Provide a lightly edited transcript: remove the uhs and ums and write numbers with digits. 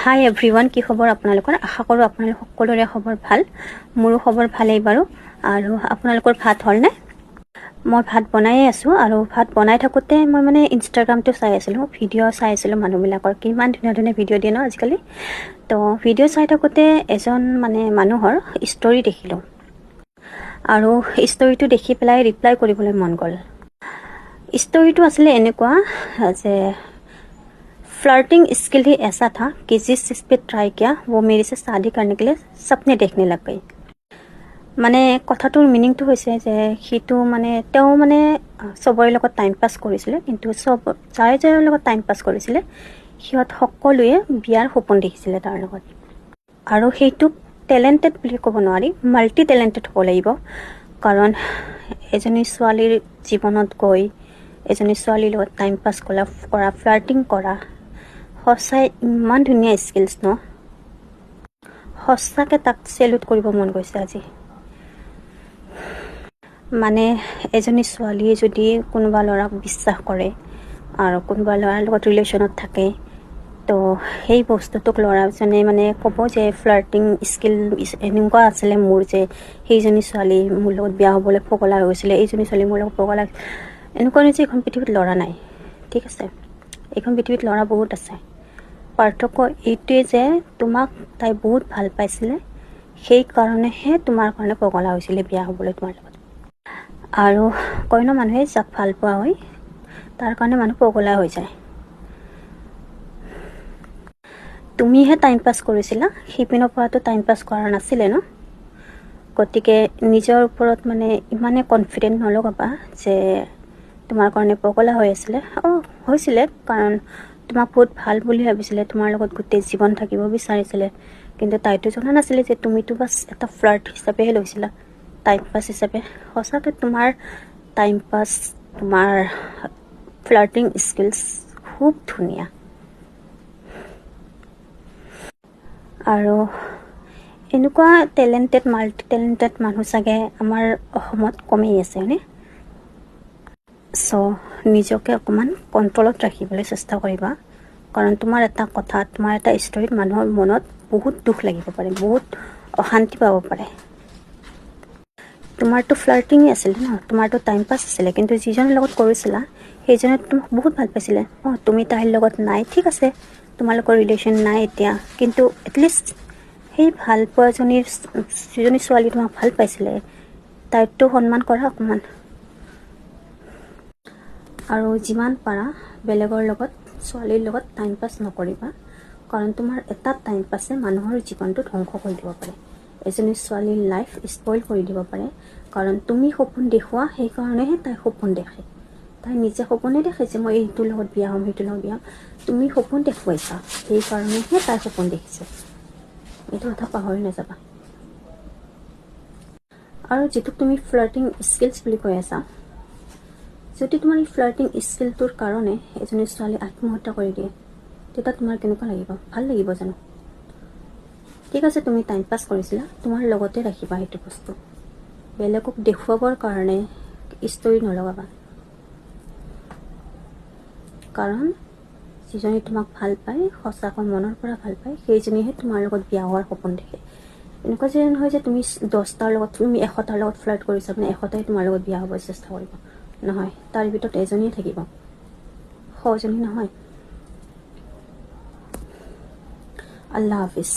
হাই everyone, কি খবৰ আপোনালোকৰ? আশা কৰোঁ আপোনালোক সকলোৰে খবৰ ভাল। মোৰো খবৰ ভালেই বাৰু। আৰু আপোনালোকৰ ভাত হ'লনে? মই ভাত বনায়ে আছোঁ আৰু ভাত বনাই থাকোঁতে মই মানে ইনষ্টাগ্ৰামটো চাই আছিলোঁ, ভিডিঅ' চাই আছিলোঁ। মানুহবিলাকৰ কিমান ধুনীয়া ধুনীয়া ভিডিঅ' দিয়ে ন আজিকালি। তো ভিডিঅ' চাই থাকোঁতে এজন মানে মানুহৰ ষ্টৰি দেখিলোঁ আৰু ষ্টৰিটো দেখি পেলাই ৰিপ্লাই কৰিবলৈ মন গ'ল। ষ্টৰিটো আছিলে এনেকুৱা যে फ्लर्टिंग स्किल ही ऐसा था कि जिस चीज़ पे ट्राई किया, वो मेरे से शादी करने के लिए सपने देखने लग गई। মানে কথাটোৰ মিনিংটো হৈছে যে সিটো মানে তেওঁ মানে চবৰে লগত টাইম পাছ কৰিছিলে, কিন্তু চব যাৰে যাৰে লগত টাইম পাছ কৰিছিলে, সিহঁত সকলোৱে বিয়াৰ সপোন দেখিছিলে তাৰ লগত। আৰু সেইটোক টেলেণ্টেড বুলি ক'ব নোৱাৰি, মাল্টি টেলেণ্টেড হ'ব লাগিব। কাৰণ এজনী ছোৱালীৰ জীৱনত গৈ এজনী ছোৱালীৰ লগত টাইম পাছ কৰা, ফ্লাৰ্টিং কৰা, সঁচাই ইমান ধুনীয়া স্কিলছ ন? সঁচাকৈ তাক চেলুট কৰিব মন গৈছে আজি। মানে এজনী ছোৱালীয়ে যদি কোনোবা ল'ৰাক বিশ্বাস কৰে আৰু কোনোবা ল'ৰাৰ লগত ৰিলেশ্যনত থাকে, তো সেই বস্তুটোক ল'ৰাজনে মানে ক'ব যে ফ্লাৰ্টিং স্কিল এনেকুৱা আছিলে মোৰ যে সেইজনী ছোৱালী মোৰ লগত বিয়া হ'বলৈ পগলা হৈ গৈছিলে, এইজনী ছোৱালী মোৰ লগত পগলা। এনেকুৱা নহয় যে এইখন পৃথিৱীত ল'ৰা নাই, ঠিক আছে? এইখন পৃথিৱীত ল'ৰা বহুত আছে। পাৰ্থক্য এইটোৱে যে তোমাক তাই বহুত ভাল পাইছিলে, সেইকাৰণেহে তোমাৰ কাৰণে পগলা হৈছিলে বিয়া হ'বলৈ তোমাৰ লগত। আৰু কয় ন মানুহে, যাক ভাল পোৱা হয় তাৰ কাৰণে মানুহ পগলা হৈ যায়। তুমিহে টাইম পাছ কৰিছিলা, সিপিনৰ পৰাতো টাইম পাছ কৰা নাছিলে ন? গতিকে নিজৰ ওপৰত মানে ইমানে কনফিডেণ্ট নলগাবা যে তোমাৰ কাৰণে পগলা হৈ আছিলে। অঁ, হৈছিলে, কাৰণ তোমাক বহুত ভাল বুলি ভাবিছিলে, তোমাৰ লগত গোটেই জীৱন থাকিব বিচাৰিছিলে। কিন্তু তাইতো জনা নাছিলে যে তুমিতো বাছ এটা ফ্লাৰ্ট হিচাপেহে লৈছিলা, টাইম পাছ হিচাপে। সঁচাকৈ তোমাৰ টাইম পাছ, তোমাৰ ফ্লাৰ্টিং স্কিলছ খুব ধুনীয়া। আৰু এনেকুৱা টেলেণ্টেড, মাল্টি টেলেণ্টেড মানুহ চাগে আমাৰ অসমত কমেই আছে, হয়নে? চ' নিজকে অকণমান কণ্ট্ৰলত ৰাখিবলৈ চেষ্টা কৰিবা, কাৰণ তোমাৰ এটা কথা, তোমাৰ এটা ষ্টৰীত মানুহৰ মনত বহুত দুখ লাগিব পাৰে, বহুত অশান্তি পাব পাৰে। তোমাৰতো ফ্লাৰ্টিঙেই আছিলে ন? তোমাৰতো টাইম পাছ আছিলে। কিন্তু যিজনৰ লগত কৰিছিলা, সেইজনে তোমাক বহুত ভাল পাইছিলে। অঁ, তুমি তাইৰ লগত নাই, ঠিক আছে, তোমালোকৰ ৰিলেশ্যন নাই এতিয়া, কিন্তু এটলিষ্ট সেই ভাল পোৱাজনীৰ, যিজনী ছোৱালী তোমাক ভাল পাইছিলে, তাইকতো সন্মান কৰা অকণমান। আৰু যিমান পাৰা বেলেগৰ লগত, ছোৱালীৰ লগত টাইম পাছ নকৰিবা, কাৰণ তোমাৰ এটা টাইম পাছে মানুহৰ জীৱনটো ধ্বংস কৰি দিব পাৰে, এজনী ছোৱালীৰ লাইফ স্পইল কৰি দিব পাৰে। কাৰণ তুমি সপোন দেখুওৱা, সেইকাৰণেহে তাই সপোন দেখে। তাই নিজে সপোনে দেখে যে মই এইটোৰ লগত বিয়া হ'ম, সেইটোৰ লগত বিয়া হ'ম। তুমি সপোন দেখুৱাইছা, সেইকাৰণেহে তাই সপোন দেখিছে। এইটো কথা পাহৰি নাযাবা। আৰু যিটোক তুমি ফ্লাৰ্টিং স্কিলছ বুলি কৈ আছা, যদি তোমাৰ এই ফ্লাৰ্টিং স্কিলটোৰ কাৰণে এজনী ছোৱালী আত্মহত্যা কৰি দিয়ে, তেতিয়া তোমাৰ কেনেকুৱা লাগিব? ভাল লাগিব জানো? ঠিক আছে, তুমি টাইম পাছ কৰিছিলা, তোমাৰ লগতে ৰাখিবা সেইটো বস্তু। বেলেগক দেখুৱাবৰ কাৰণে ষ্টৰি নলগাবা। কাৰণ যিজনী তোমাক ভাল পায়, সঁচাকৈ মনৰ পৰা ভাল পায়, সেইজনীহে তোমাৰ লগত বিয়া হোৱাৰ সপোন দেখে। এনেকুৱা যে নহয় যে তুমি 10টাৰ লগত, তুমি 100টাৰ লগত ফ্লাৰ্ট কৰিছা মানে 100টাই তোমাৰ লগত বিয়া হ'ব চেষ্টা কৰিব। নহয়, তাৰ ভিতৰত এজনীয়ে থাকিব, 100জনী নহয়। আল্লাহ হাফিজ।